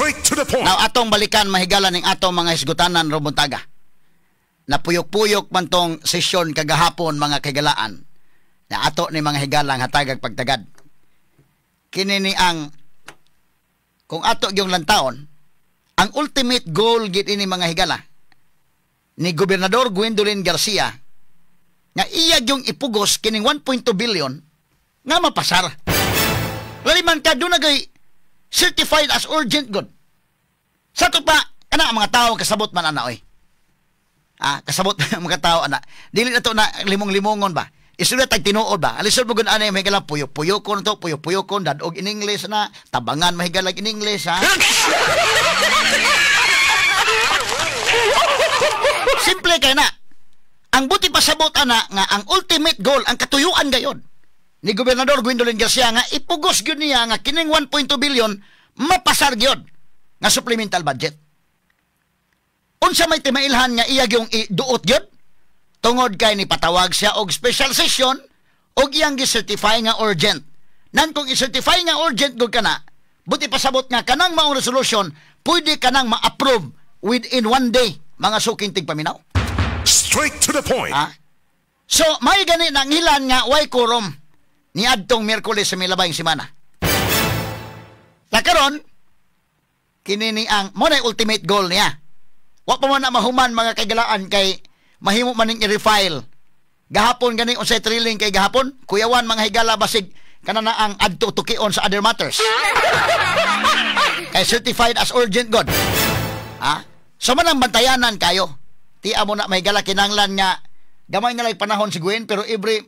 Straight to the point. Now atong balikan, mahigala, ning atong mga hisgutanan ron buntaga. Napuyok-puyok man tong sesyon kagahapon, mga kahigalaan. Na ato ni mga higalang hatagag pagtagad. Kini ni ang kung ato yung lantawon, ang ultimate goal gid ini, mga higala, ni Gobernador Gwendolyn Garcia nga iya yung ipugos kining 1.2 billion nga mapasar. Lali man ka doon nagay certified as urgent good. Sa to pa, kana ang mga tao kasabot man ana oy. Ah, kasabot ang mga tao ana. Dili na to na limong-limongon ba? Isulat tag tinuod ba? Alisod mo gud ana, mahigala, puyok-puyokon to, puyok-puyokon dadog in English na, tabangan mahigala in English ha. Simple kay na. Ang buti pasabot ana nga ang ultimate goal, ang katuyuan gayon ni Gobernador Gwendolyn Garcia nga ipugos gyud niya nga kining 1.2 billion mapasar gyud nga supplemental budget. Unsa may timailhan nga iya gyung iduot gyud? Tungod kay ni patawag siya og special session og iyang gi-certify nga urgent. Nan kung i-certify nga urgent gud kana, buti pasabot nga kanang maong resolution pwede kanang ma-approve within one day, mga suking tigpaminaw. Straight to the point. Ha? So, may gani nang ilan nga way quorum ni adtong Miyerkules sa milabayng semana. Sa karon, kini ni ang mo na ultimate goal niya. Wa pa man na mahuman, mga kaigalaan, kay mahimo man ning i-refile. Gahapon gani unsay thrilling kay gahapon, kuyawan, mga higala, basig kana na ang adto tukion sa other matters. Kay certified as urgent god. Ha? So man ang bantayanan kayo. Tiya mo na may gala, kinanglan nga gamay na lang panahon si Gwen, pero every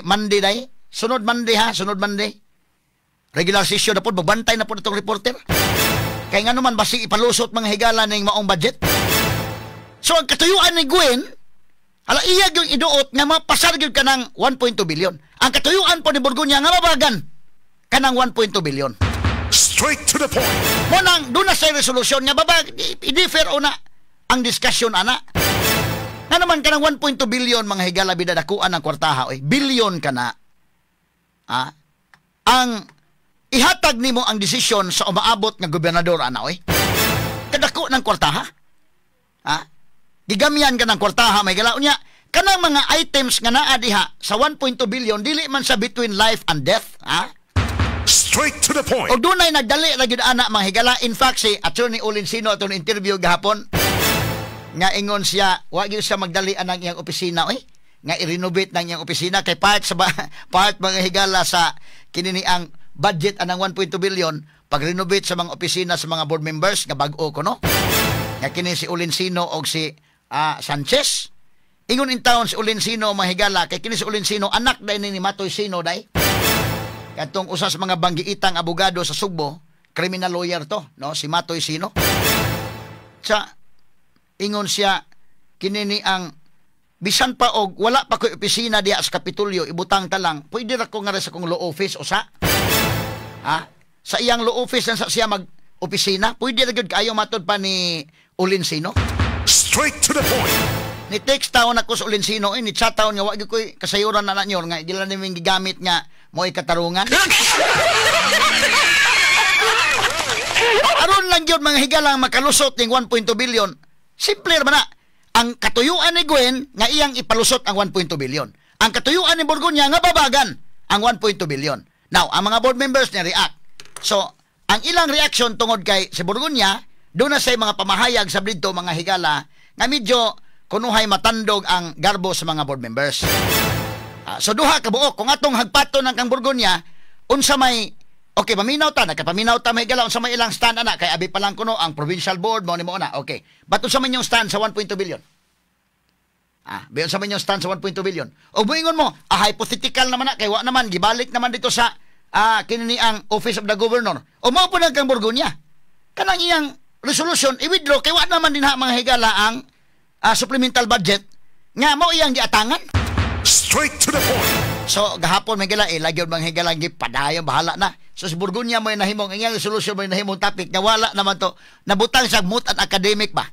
Monday day, sunod Monday ha, sunod Monday. Regular session na po, magbantay na po itong reporter. Kay nga naman, basi ipalusot, mga higala, ning maong budget. So ang katuyuan ni Gwen, ala iya yung iduot nga mapasar gyud ka ng 1.2 billion. Ang katuyuan po ni Borgonya nga mabagan kanang 1.2 billion. Straight to the point. Mo nang doon na sa resolusyon nga babag i-defer o na ang discussion ana. Nga naman kanang 1.2 billion, mga higala, bida dakuan ng kwartaha oy. Billion ka na. Ah, ang ihatag nimo ang desisyon sa umaabot nga gobernador ana oy. Kadako ng kwartaha. Ah, gigamyan ka ng kwartaha may gala unya kanang mga items nga naa diha sa 1.2 billion dili man sa between life and death, ha? Straight to the point. O dunay nagdali ra gyud ana, mga higala. In fact, si Attorney Olinsino atong interview gahapon nga ingon siya wa gyud siya magdali anang iyang opisina oy, nga i-renovate nang iyang opisina kay part sa part, mga higala, sa kini ni ang budget anang 1.2 billion pag-renovate sa mga opisina sa mga board members nga bag-o kuno nga kini si Olinsino og si Sanchez. Ingon in town si Olinsino, mga higala, kay kini si Olinsino anak day ni Matoy Sino day, katong usa sa mga banggiitang abogado sa Sugbo, criminal lawyer to, no, si Matoy Sino. Sa ingon siya kini ni ang bisan pa og wala pa ko'y opisina diha sa Kapitolyo, ibutang ta lang, pwede ra ko nga sa kong law office usa. Ha? Sa iyang law office lang sa siya mag opisina, pwede ra gyud kaayo matod pa ni Olinsino. Straight to the point. Ni text taon ako sa Olinsino, eh, ni chat taon nga wa gyud ko'y kasayuran na nanyo nga di lang namin gigamit nga mo'y katarungan. Aron lang gyud, mga higalang, makalusot ning 1.2 billion. Simple ra man na. Ang katuyuan ni Gwen nga iyang ipalusot ang 1.2 billion. Ang katuyuan ni Borgonya nga babagan ang 1.2 billion. Now, ang mga board members ni react. So, ang ilang reaction tungod kay si Borgonya, doon na sa mga pamahayag sa dito, mga higala, nga medyo kunuhay matandog ang garbo sa mga board members. So duha ka buok kung atong hagpato ng kang Borgonya unsa may okay paminaw ta, nakapaminaw ta may higala unsa may ilang stand ana kay abi pa lang kuno ang provincial board mo ni mo na. Okay. But unsa man yung stand sa 1.2 billion? Ah, unsa man yung stand sa 1.2 billion? O muingon mo, hypothetical naman na kay wa naman gibalik naman dito sa kini ni ang Office of the Governor. O mao po nang kang Borgonya. Kanang iyang resolution i-withdraw kay wa naman dinha, mga higala, ang supplemental budget nga mao iyang giatangan. Straight to the point. So gahapon may gala eh lagi mga higala padayon bahala na. So si Borgonya mo nahimong ang iyang resolution mo nahimong topic nga wala naman to nabutang sa moot and academic ba.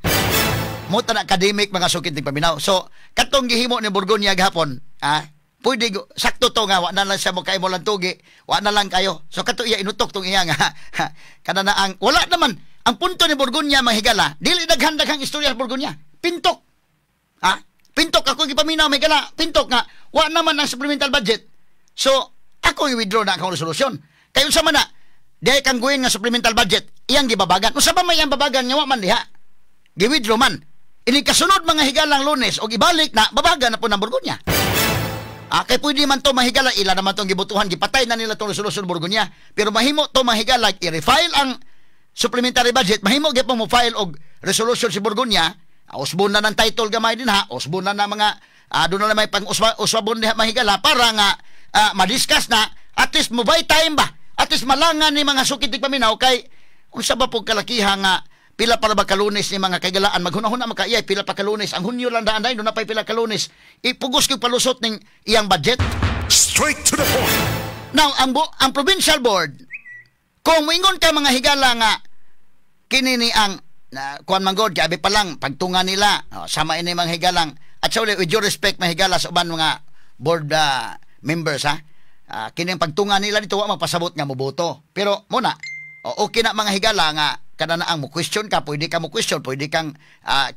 Moot and academic, mga sukit ng paminaw. So katong gihimo ni Borgonya gahapon, Pwede sakto to nga wa na lang siya mo kay mo lang tugi, wa na lang kayo. So kato iya inutok tong iya nga kana na ang wala naman ang punto ni Borgonya, mga higala, dili daghan-daghang istorya sa Borgonya. Pintok. Ha? Pintok ako gipaminaw, may higala, pintok nga wa naman ang supplemental budget. So ako i-withdraw na akong resolusyon. Kay unsa man na, diay kang Gwen nga supplemental budget, iyang gibabagan. Unsa ba may iyang babagan nga wa man diha? Gi-withdraw man. Ini kasunod, mga higalang Lunes og ibalik na, babagan na po ng Borgonya. Ah, kay pwede man to, mahigala, ila naman tong gibutuhan, gipatay na nila tong resolusyon Borgonya. Pero mahimo to, mahigala, i-refile ang supplementary budget, mahimo gyud mo file og resolution si Borgonya, usbon na ng title gamay din ha, usbon na na mga doon na may pang uswabon diha, mahigala, para nga ma-discuss na, at least mo buy time ba? At least malangan ni mga sukit paminaw kay unsa ba pug kalakiha nga pila para ba kalunes ni mga kaigalaan maghunahuna makaiyay pila pa kalunes ang Hunyo lang daan dahil doon na pa'y pila kalunes ipugos kog palusot ning iyang budget. Straight to the point. Now, ang provincial board, kung moingon ka, mga higala, nga kini ni ang na, kuan man god kay abi pa lang pagtunga nila, oh, sama ini mga higalang at sa uli, with due respect, mga higala, sa uban mga board members ha, kini ang pagtunga nila dito wa magpasabot nga moboto, pero muna, oh, okay na, mga higala, nga kada na ang mo question ka, pwede ka mo question, pwede kang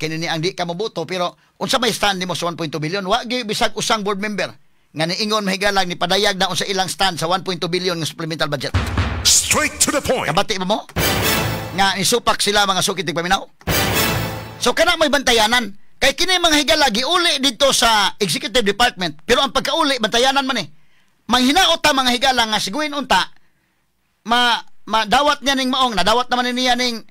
kini ni ang di ka moboto, pero unsa may stand nimo sa 1.2 billion? Wa gyud bisag usang board member nga niingon, mahigalang, ni padayag na unsa ilang stand sa 1.2 billion nga supplemental budget. Straight to the point. Kabati ba mo? Nga isupak sila, mga sukit paminaw. So kana may bantayanan. Kay kini, mga higala, giuli dito sa executive department, pero ang pagkauli bantayanan man eh. Manghinaot ta, mga higala, nga si Gwen unta ma madawat niya ning maong nadawat naman niya ning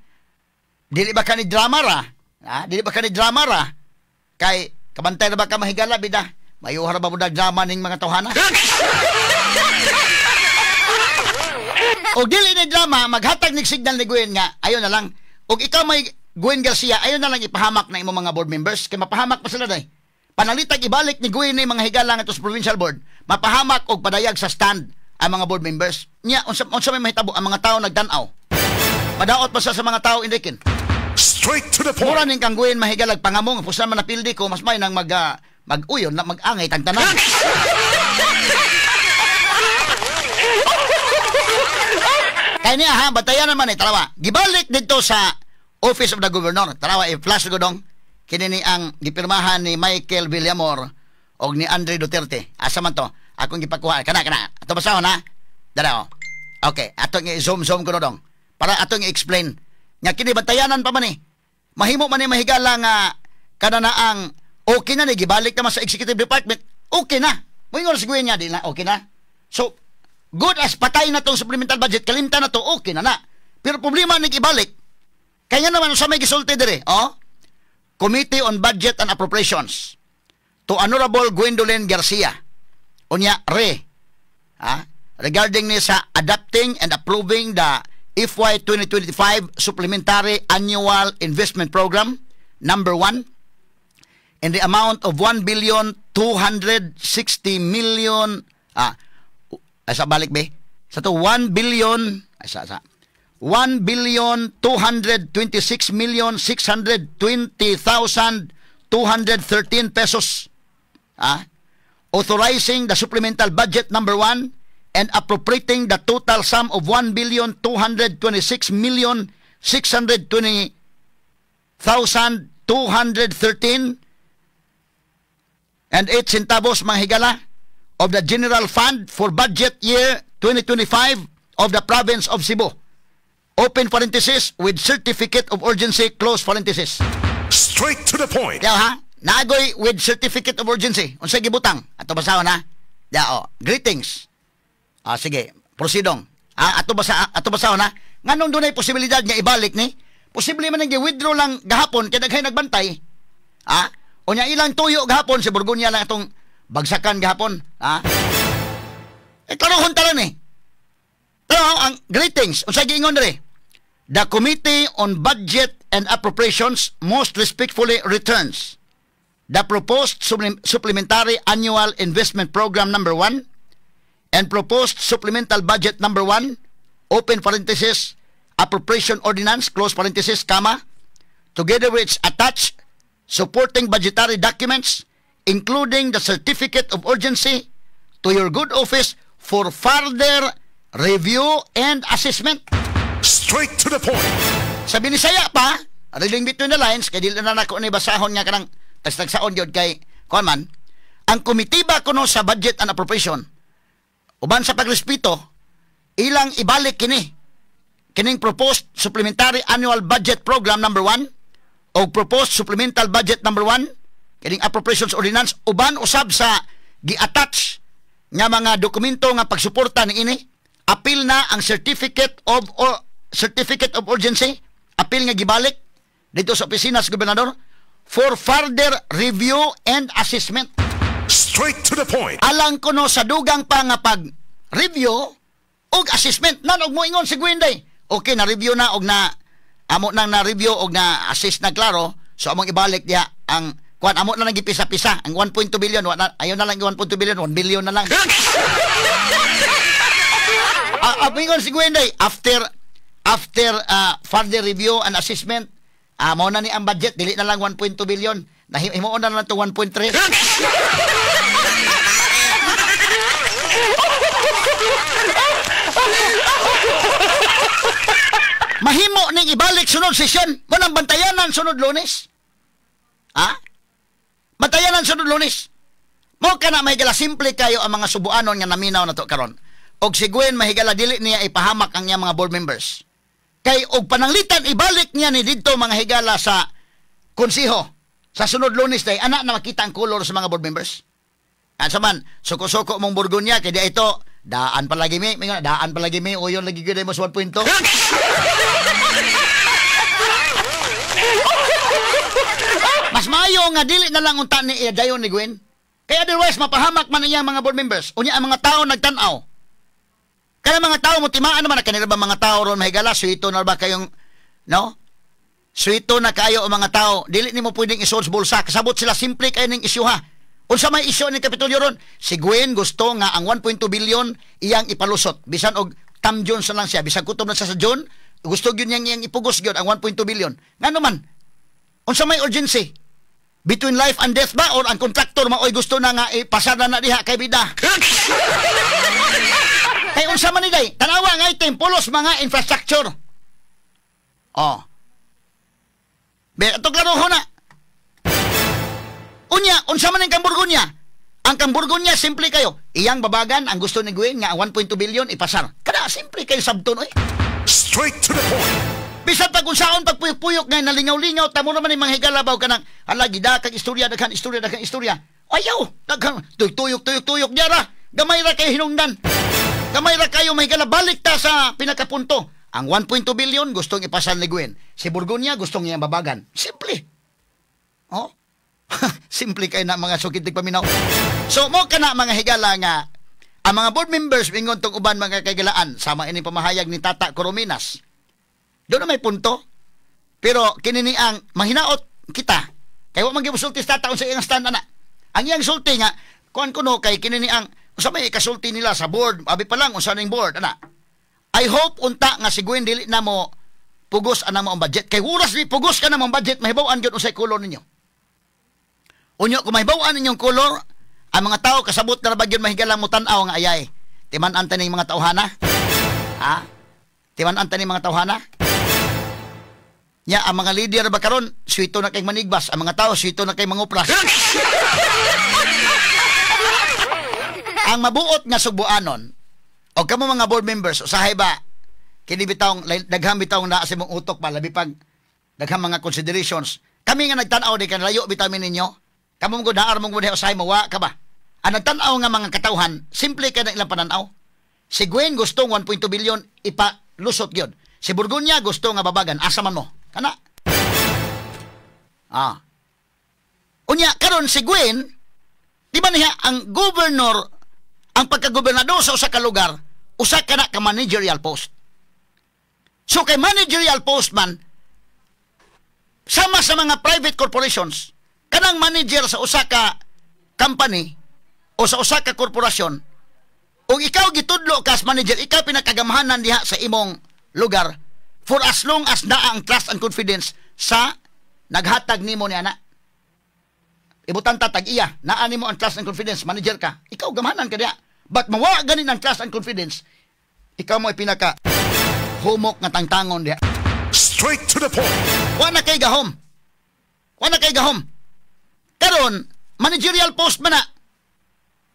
dili ba kani drama ra? Ha? Dili ba kani drama ra? Kay kabantay na ba ka, mahigala, bida? Mayuhara ba mo drama ning mga tawhana? O dili ni drama, maghatag ni signal ni Gwen nga ayo na lang. Og ikaw may Gwen Garcia, ayo na lang ipahamak na imong mga board members kay mapahamak pa sila day. Panalitag ibalik ni Gwen ni mga higala nga sa provincial board, mapahamak og padayag sa stand ang mga board members. Nya unsa may mahitabo ang mga tao nagtan-aw. Madaot pa sa mga tao indikin. Straight to the Mura point. ning kang Gwen, mahigalag, pangamong pusa man napildi ko, mas may nang mag-uyon na mag-angay tang tanan. Kaya niya ha, batayan naman eh, tarawa. Gibalik dito sa Office of the Governor. Tarawa, i-flash ko dong. Kini ni ang gipirmahan ni Michael Villamor og ni Andre Duterte. Asa man to? Akong gipakuha. Kana, kana. Ato basahon ha. Dara oh. Okay, atong i-zoom zoom ko no dong. Para atong i-explain. Nga kini bantayanan pa man eh. Mahimo man ni, mahigala, nga kana na ang okay na ni gibalik naman sa executive department. Okay na. Moingon si Gwen niya di na okay na. So good as patay na tong supplemental budget, kalimtan na to, okay na na. Pero problema ni ibalik. Kaya naman sa may gisulti dire, oh? Committee on Budget and Appropriations to Honorable Gwendolyn Garcia. Unya re. Ha? Regarding ni sa adopting and approving the FY 2025 Supplementary Annual Investment Program number 1 in the amount of 1 billion 260 million, ay sa balik be sa to 1 billion ay sa 1 billion 226 million 620,213 pesos, authorizing the supplemental budget number 1 and appropriating the total sum of 1 billion 226 million 620,213 and 8 centavos, mga higala, of the General Fund for budget year 2025 of the province of Cebu. Open parenthesis with certificate of urgency close parenthesis. Straight to the point. Yaw ha? Nagoy with certificate of urgency. Unsay gibutang? Ato basahon ha? Ya oh. Greetings. Ah, sige, prosidong. Ah, ato basahon ha? Nganong dunay posibilidad nga ibalik ni? Posible man ang withdraw lang gahapon kay daghay nagbantay. Ah, unya ilang tuyo gahapon si Borgonya lang atong bagsakan gahapon. Ah. Eh klarohon ta eh. Pero ang greetings, unsay giingon diri? The Committee on Budget and Appropriations most respectfully returns the proposed supplementary annual investment program number 1 and proposed supplemental budget number 1 open parenthesis appropriation ordinance close parenthesis comma together with its attached supporting budgetary documents, including the certificate of urgency. to your good office for further review and assessment. Straight to the point. Sa Binisaya pa, reading between the lines, kay dili na nako ni basahon nga kanang tagsaon gyud kay kuan man, ang komitiba kuno sa Budget and Appropriation, uban sa pagrespeto, ilang ibalik kining proposed supplementary annual budget program number 1 o proposed supplemental budget number 1, kining appropriations ordinance, uban usab sa gi-attach nga mga dokumento nga pagsuporta ni ini, apil na ang certificate of urgency, apil nga gibalik dito sa opisina sa gobernador for further review and assessment. Straight to the point. Alang kuno sa dugang pa nga pag review og assessment nan, og moingon si Gwen day, okay, na review na og na amo nang na review og na assess na klaro, so among ibalik diha ang kuan, amo na lang gipisa-pisa ang 1.2 billion, wa na, ayo na lang 1.2 billion, 1 billion na lang. Moingon si Gwen day after further review and assessment, mao na ni ang budget, dili na lang 1.2 billion, himuon na lang to 1.3. Mahimo ning ibalik sunod sesyon. Mo nang bantayanan sunod Lunes. Ha? Bantayanan sunod Lunes. Mo kana mahigala simple kayo ang mga subuanon nga naminaw na to karon. Og si Gwen mahigala dili niya ipahamak ang iyang mga board members. Kay og pananglitan ibalik niya ni didto mga higala sa konseho sa sunod Lunes day, ana na makita ang color sa mga board members. Ansa man suko-suko mong Borgonya kay di ito daan palagi mi, daan palagi mi, uyon lagi gyud mo sa 1.2. Mas maayo nga dili na lang unta ni dayon ni Gwen. Kay otherwise mapahamak man iyang mga board members. Unya ang mga tao nagtan-aw. Kana mga tao mo timaan naman kanila ba mga tao ron mahigala suito na ba kayong no? Suito na kayo ang mga tao. Dili nimo pwedeng isuod sa bulsa. Kasabot sila simple kayo ning isyu ha. Unsa may isyu ni Kapitolyo ron? Si Gwen gusto nga ang 1.2 billion iyang ipalusot. Bisan og tam Jones na lang siya, bisan kutob na siya sa June, gusto gyud niyang iyang ipugos gyud ang 1.2 billion. Ngano man? Unsa may urgency? Between life and death ba, or ang kontraktor maoy gusto na nga ipasar na diha kay bida? Kay unsa man ni day? Tanawa nga item pulos mga infrastructure. Oh. Be ato klaro ho na. Unya, unsa man ang Kamburgonya? Ang Kamburgonya simple kayo. Iyang babagan ang gusto ni Gwen nga 1.2 billion ipasar. Kada simple kayo sabton oy. Straight to the point. Bisan pag unsaon pagpuyok-puyok nga nalingaw-lingaw tamo naman ni mga higalabaw kanang ala gida kag istorya daghan istorya daghan istorya. Ayaw, daghan tuyok tuyok diara. Gamay ra kayo hinungdan. Gamay ra kayo mahigala, balik ta sa pinakapunto. Ang 1.2 billion gustong ipasar ni Gwen. Si Borgonya gustong iyang babagan. Simple. Oh. Simple kay na mga sukit paminaw. So mo kana mga higala nga ang mga board members ingon tong uban mga kaigalaan sama ini pamahayag ni Tata Corominas. Doon na may punto. Pero kini ni ang mahinaot kita. Kay wa man gisulti sa Tata unsa iyang stand ana. Ang iyang sulti nga kuan kuno kay kini ni ang unsa may ikasulti nila sa board, abi pa lang unsa ning board ana. I hope unta nga si Gwen dili na mo pugos ana mo ang budget. Kay oras ni pugos ka na mo ang budget, mahibaw-an gyud unsay kolor ninyo. Unyo kung mahibaw-an ninyong kolor, ang mga tao kasabot na ba gyud mahigala mo tan-aw nga ayay. Timan-an ta ning mga tawhana? Ha? Timan-an ta ning mga tawhana? Nya ang mga leader ba karon suwito na kay manigbas, ang mga tao suwito na kay mangupras. Ang mabuot nga subuanon o kamo mga board members, usahay ba kini bitawng daghang bitawng naa sa imong utok pa labi pag daghang mga considerations. Kami nga nagtan-aw di kan layo bitaw mi ninyo. Kamo mo naar mong gud usahay mo wa ka ba? Ang nagtan-aw nga mga katawhan, simple kay na ilang pananaw. Si Gwen gusto 1.2 billion ipalusot gyud. Si Borgonya gusto nga babagan, asa man mo? Kana. Ah. Unya karon si Gwen, di ba niya ang governor, ang pagkagobernador sa usa ka lugar, usa ka na ka managerial post. So kay managerial post man, sama sa mga private corporations, kanang manager sa usa ka company o sa usa ka korporasyon, ug ikaw gitudlo ka as manager, ikaw pinakagamhanan diha sa imong lugar for as long as naa ang trust and confidence sa naghatag nimo ni ana. Ibutan ta tag iya, naa nimo ang trust and confidence, manager ka, ikaw gamhanan ka diha. But mawa ganin ang trust and confidence, ikaw mo ay pinaka humok nga tangtangon diha. Straight to the point. Wa na kay gahom. Wa na kay gahom. Karon, managerial post man na.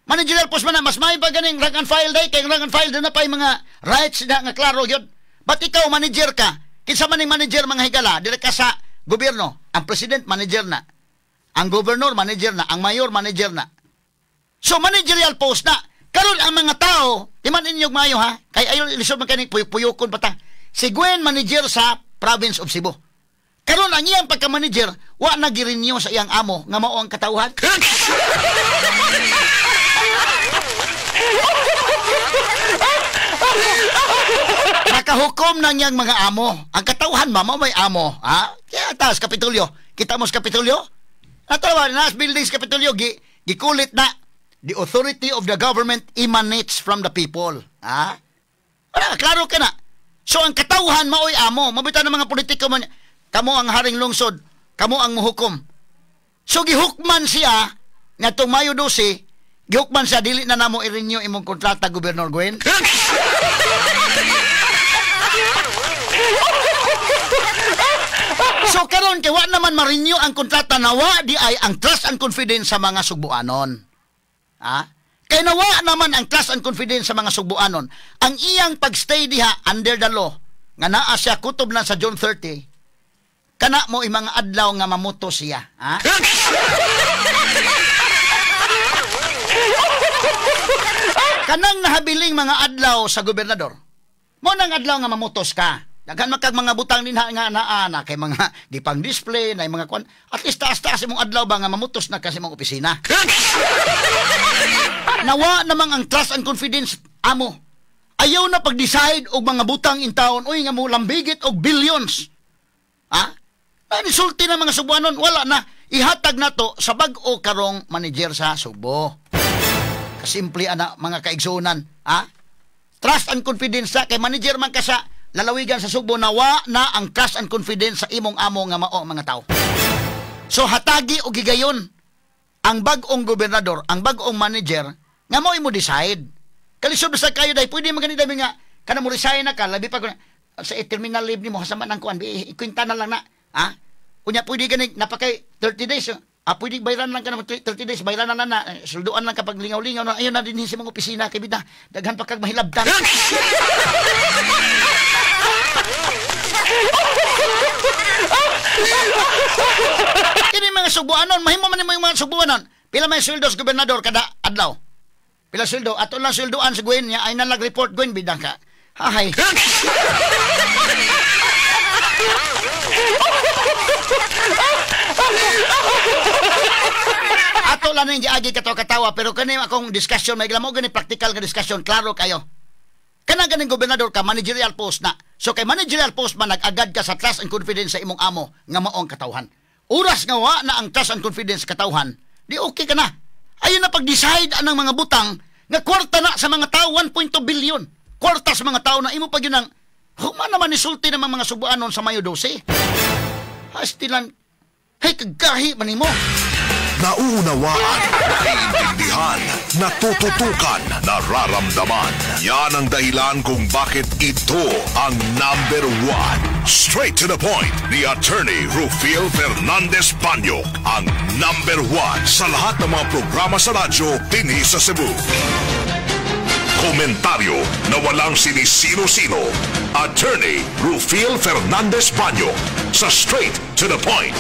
Managerial post man na, mas may pa ganing rank and file day, kay rank and file doon na pa yung mga rights na nga klaro yun. But ikaw, manager ka, kinsa man ning manager, mga higala, dire ka sa gobyerno, ang president, manager na. Ang governor, manager na. Ang mayor, manager na. So, managerial post na. Karon ang mga tao, di man inyong mayo ha, kay ayon lisod man kaning puyok-puyokon pa ta. Si Gwen, manager sa province of Cebu. Karon ang iyang pagka-manager, wa na girinyo sa iyang amo nga mao ang katawhan. Nakahukom na niyang mga amo. Ang katawhan mamo may amo, ha? Kaya taas Kapitolyo. Kita mo sa Kapitolyo? Natawa na buildings Kapitolyo gikulit na the authority of the government emanates from the people. Ha? Wala, klaro ka na. So ang katawhan maoy amo, mabitan ng mga politiko man, kamo ang haring lungsod, kamo ang muhukom. So gihukman siya ngadtong Mayo 12, gihukman siya dili na namo i-renew imong kontrata, Gobernador Gwen. So karon kay wa naman ma-renew ang kontrata, nawa di ay ang trust and confidence sa mga Sugbuanon. Ha? Kay nawa naman ang trust and confidence sa mga Sugbuanon. Ang iyang pagstay diha under the law nga naa siya kutob na sa June 30, kana mo mga adlaw nga mamuto siya. Ha? Kanang nahabiling mga adlaw sa gobernador, mo nang adlaw nga mamutos ka. Daghan makag mga butang din nga naa na kay mga gipang display na mga kwan. At least taas-taas imong adlaw ba nga mamutos na kasi imong opisina. Nawa namang ang trust and confidence amo. Ayaw na pag-decide og mga butang in town, uy nga mo lambigit og billions. Ha? Nisulti na mga Subuanon, wala na. Ihatag na to sa bag-o karong manager sa Subo. Kasimple ana mga kaigsunan, ha? Trust and confidence sa kay manager man ka sa lalawigan sa Subo, nawa na ang trust and confidence sa imong amo nga mao mga tao. So hatagi og higayon ang bag-ong gobernador, ang bag-ong manager nga mao imo decide. Kalisod sa kayo dai pwede man ganita nga kana mo resign na ka labi pa sa terminal leave nimo hasama nang kuan ikwenta na lang na, ha? Unya pwede gani napakay 30 days. Ah, pwede bayran lang ka na 30 days, bayran na lang na, sulduan lang kapag lingaw-lingaw na, ayun na din sa mga opisina, kay bida, daghan pa kag mahilabtan. Kini mga Subuanon, mahimo man nimo yung mga Subuanon. Pila may sweldo sa gobernador kada adlaw? Pila sweldo? Ato lang sweldoan sa Gwen niya, ay nalag report Gwen, bidang ka. Hahay. Ato lang yung giagi katawa-katawa, pero kani akong discussion, may mo gani practical nga discussion, klaro kayo. Kanang ganing gobernador ka, managerial post na. So kay managerial post man, nag-agad ka sa trust and confidence sa imong amo nga maong katawhan. Oras nga wa na ang trust and confidence katawhan, di okay ka na. Ayun na pag-decide anang mga butang nga kwarta na sa mga tao, 1.2 billion. Kwarta sa mga tao na imo pag yun ang human naman nisulti ng mga Subuanon sa Mayo 12. Hastilan, hey, kagahi man nimo. Nauunawaan, naiintindihan, natututukan, nararamdaman. Yan ang dahilan kung bakit ito ang number one. Straight to the point, ni Attorney Rufil Fernandez Banyok, ang number one sa lahat ng mga programa sa radyo dinhi sa Cebu. Komentaryo na walang sinisino-sino. Attorney Rufil Fernandez Banyok sa Straight to the Point.